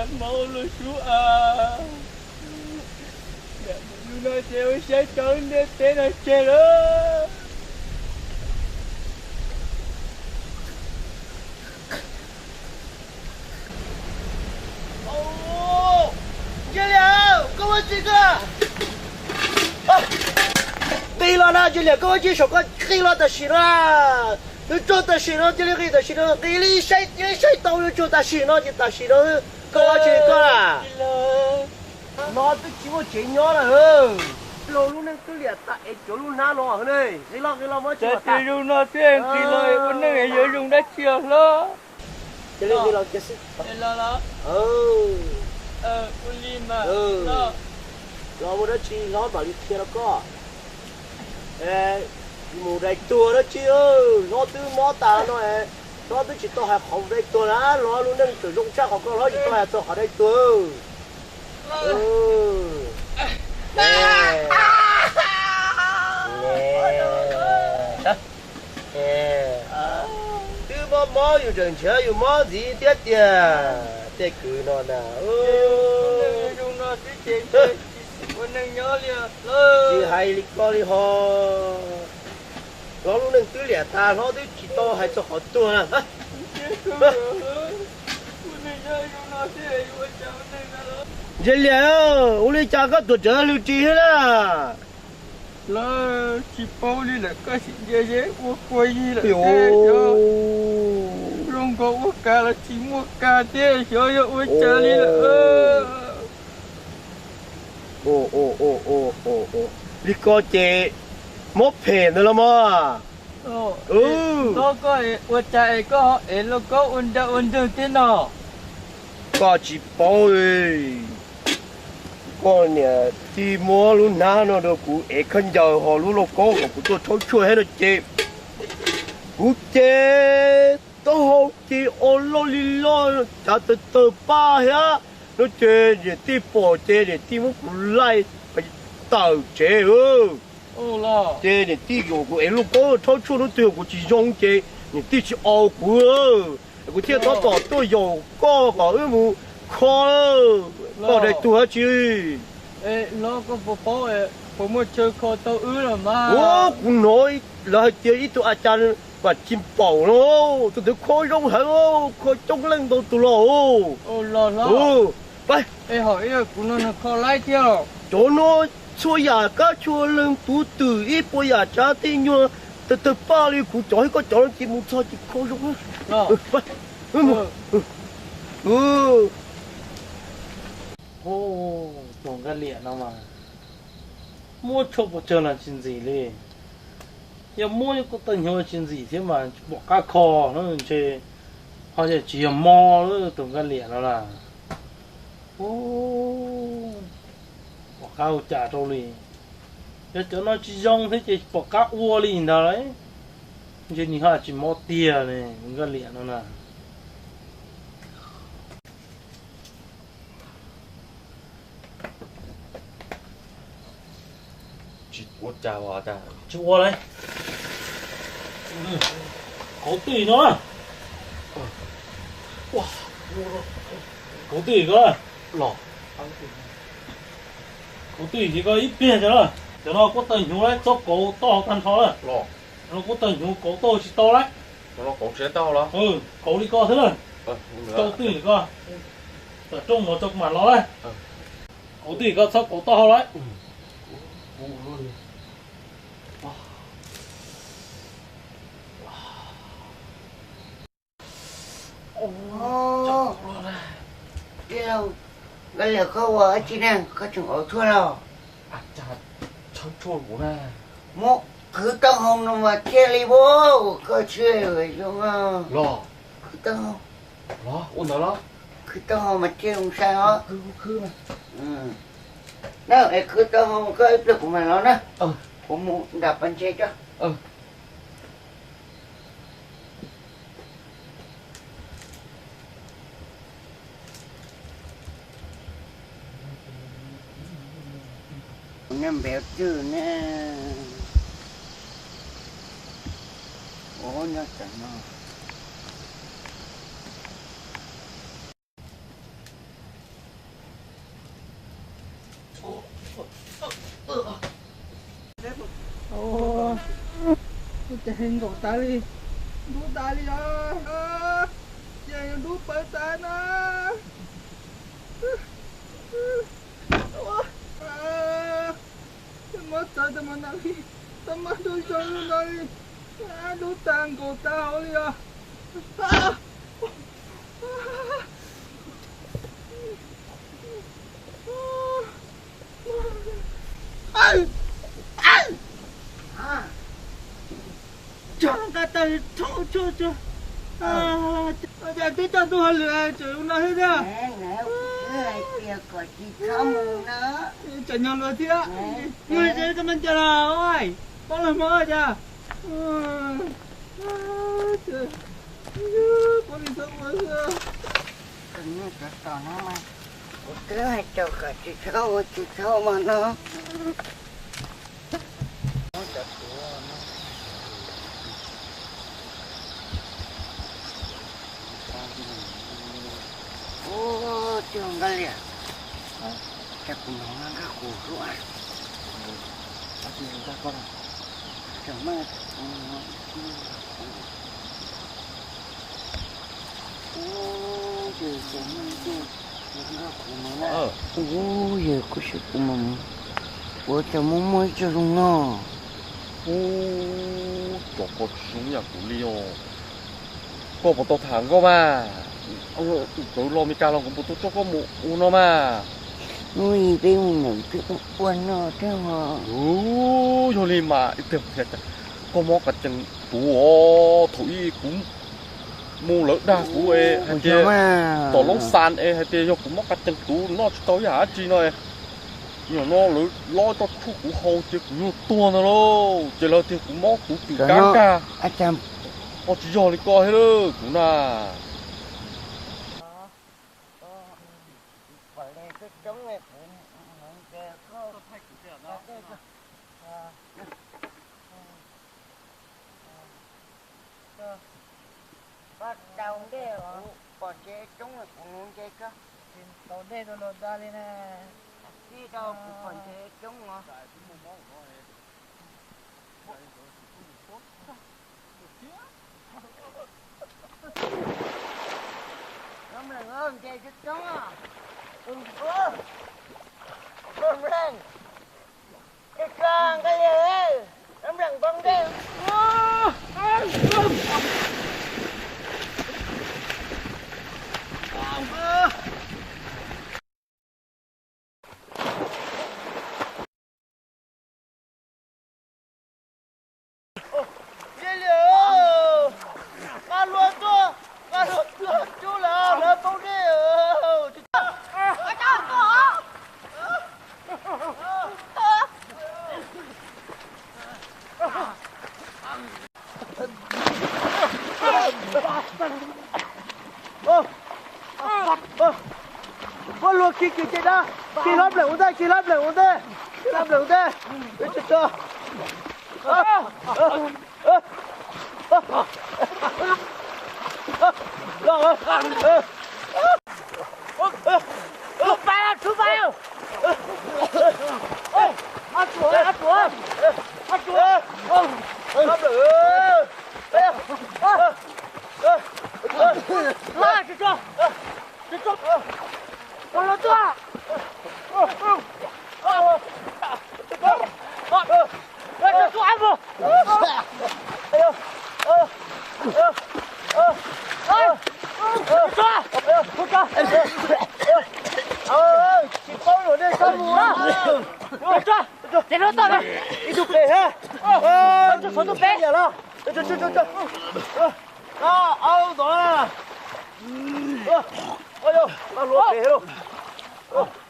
Mob ua luag sub a, mus lub no ces ua saib tau ntiaj teb no tseg lawm. Ntsia liam, koj ua tsi koj? Nqis los na, Ntsia liam, koj ua tsi saum koj nqis los tam sim no? Twb tsaug tam sim no, cia li nqis tam sim no, nqis li saib, cia li saib tau yuav tsaug tam sim no ces tam sim no. Koj ua tsi koj na? No twb tsis muaj tsev nyob na. Laug lub neej twb liam tas es cov lub hnab no ne. Nqis los, nqis los, muab tsis zoo no thiab nqis los ua neej yuav zoo dab tsi os hlob? Cia li nqis los kiag xwb. Los ua dab tsi hlob mam li qhia rau koj. Mus dai tuag dab tsi, hlob twb mob tas no, hlob twb tsis tau hais qhov mus dai tuag na, hlob lub neej tseem zoo tshaj qhov koj hlob tsis tau hais txog qhov dai tuag. Twb mob mob yus tseem nrhiav yus mob ntxiv thiab tiag. Tej kwv no na, tsis hais li koj li ho. Hlob lub neej twb liam tas, hlob twb tsis tau hais txog qhov tuag na. Ntsia liam, ua li cas koj tuam tsev lwg ris thiab na? Lawv tsis paub li lawm, koj sim ntsia seb ua kua yig lawm thiab, zoo nkaus ua kas los tsis muaj kas thiab, xyov yog ua cas li lawm. Li ko ces mob phem ntawd los mas. Hlob, koj ua cas es koj ho ev lauj kaub ua nra ua nreeg thiab no? Koj tsis paub, koj niam tij muab lub hnab no rau kuv ev khaub ncaws ho lub lauj kaub kom kuv tuaj rhaub tshuaj thiab no ces kuv ces taub hau ces o loj li loj cav tawg tawg paj thiab no ces niam tij pom ces niam tij muab kuv laij tawm tsev. Ces niam tij kom kuv ev lauj kaub rhaub tshuaj hnub twg kuv tsis zoo ces niam tij tsis au kuv, kuv thiaj tab tom tuaj yaum koj kom wb mus kho. Koj dai tuag dab tsi? Hlob, koj puas paub puas muaj chaw kho tau wb los mas? Kuv hnov lawv hais tias ib tug a cas vam tsis npaum no, tus ntawd kho zoo heev, kho coob leej ntau tus los. Los hlob, kuv no kho laib thiab. Cov no txhua yam kab txhua leeg, puv twm ib puas yam tsav tej nyuag tawg tawg paj li kuv cov thiab koj cov no ces mus txog ces kho zoo. Tus Nkaj Liam no mas muab tshuaj pes tsawg los tsis ntxim li. Yog muab kuj tawg hnyuv tsis ntxim thiab mas tsis pom qab kho na, ntshe ho yog tsis yog mo tus Nkaj Liam no na. Pom qab ua cas rau li. Yog cov no tsis zoo thiab ces pom qab ua li ntawd lauj. Ntshe nws ho tsis mob tiag ne, Nkaj Liam no na. Tsis ua cas, tsis ua li. Kauv twj no. Kauv twj ko. Kauv twj ko ib pliag cov no. Cov no kuj tawg hnyuv lawm, txhob kauv toj tag nrho lawm. Cov no kuj tawg hnyuv, kauv tau tsis tau lawm. Kauv li ko xwb na. Kauv twj ko. Tam rooj no tso kuv mam los lawm. Kauv twj ko, txhob kauv toj hau lawm. Tij laug, Nkaj Liam, koj ua dab tsi ne, koj tseem kauv tshuaj los? Muab khwv taub hau no mas thiaj li ua koj tsis zoo. Los, khwv taub hau. Los, ua ntawd los. Khwv taub hau mas thiaj zoo sai os. Na, es khwv taub hau koj ib pliag kuv mam los na. Kuv mus nram pas ntses tso. Neb npev twg ne? Ua nyob tam no. Ces nkaum tas li, ntub tas li os. Ces yuav ntub pawv tas na. Muab txawv tas mas no li, tau muab ntub zoo li no li, ntub tas nkaum tas hauv li os. Cog nqa tas thaub tsuag tsuag. Cas twb coj tuaj hauj lwm tseem ua no thiab tiag. Tsam nyog luag thiab. Yog tsis tau me ntsis los paub los hmov cas. Poj niam txhob ua xwb. Kuv twb hais rau kom tsis txhob ua tsis txhob ua no. Ub, cog nqa liam. Cas kuv hnov nqa qus lub a. Ub, yawg kuv xyuv kuv mam mus ua cas muaj muaj ib co zoo no. Ub, cov ko tsis zoo yam kuv li os. Koj puas tau tham nkauj mas? Kuv los Meskas los kuv puas tau coj koj mus ua no mas? Hnub ib peb mus ntawm peb ua no thiab os. Yog li mas koj mob qas cees tuv os. Thaum ub kuv mus lawv dag kuv es hais tias tom loob xas es hais tias yog kuv mob qas cees tuv noj tsis tau ib yam dab tsi no es, nim no lawv lob toj tshuaj kuv haus ces kuv yuav tuag ntag lauj. Ces lawv tias kuv mob tuv twm kab kag. Ho tsis yog li ko thiab kuv na. Pab tau ntej os, pom ntshe coob kuv nuv nce koj. Tsis tau dej rau los da li na. Tij rau kuv pom ntshe coob os. Nce coob coob. Koj luag khi kiag ces dab, khi hlob nplawm ua ntej, khi hlob nplawm ua ntej, khi hlob nplawm ua ntej. Ib tug pem thiab. Tus pem. Au, tos. Ua, ua, ua, pem thiab lauj.